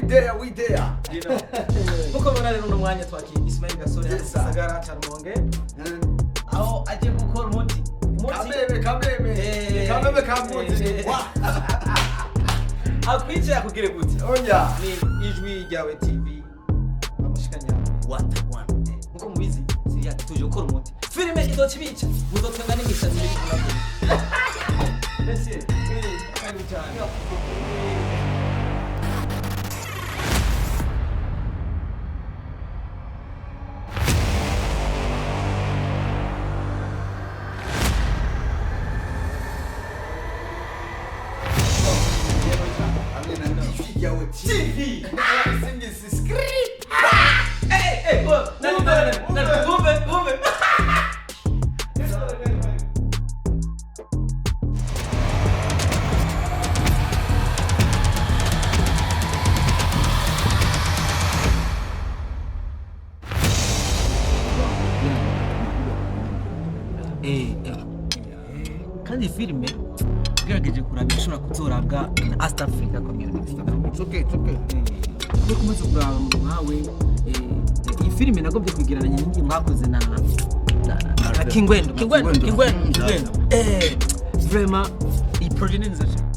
We there, we there. Nkuko mubona rero, uno mwanya twakira Ismail Gasore hano mu Yes, sir. gisagara ca Rumonge, aho agiye gukora umuti. Kameme, kameme. Kameme kamuzi. Wa. Akwicaye akugire gute? Onya. Ni Ijwi Ryawe TV bamushikanya what one. Nkuko mubizi, siriya tuje gukora umuti, filime izoca ibica, muzotwenga n'imishatsi iri kumwe. Mbese karibu cyane. Hamwe na Ijwi Ryawe TV. Singisi script. Eh, eh, oh, nani, nani, nani, wumve, wumve. Kandi filime ugerageje kuraba ishobora kuzorabwa na East Africa Community. It's okay, it's okay. Iyo kumaze kuraba mu nkawe, iyi filime nagombye kugirana nyingi mwakoze na Kingwendo, Kingwendo, Kingwendo, Kingwendo. Vraiment, iyi projet ni nziza cyane.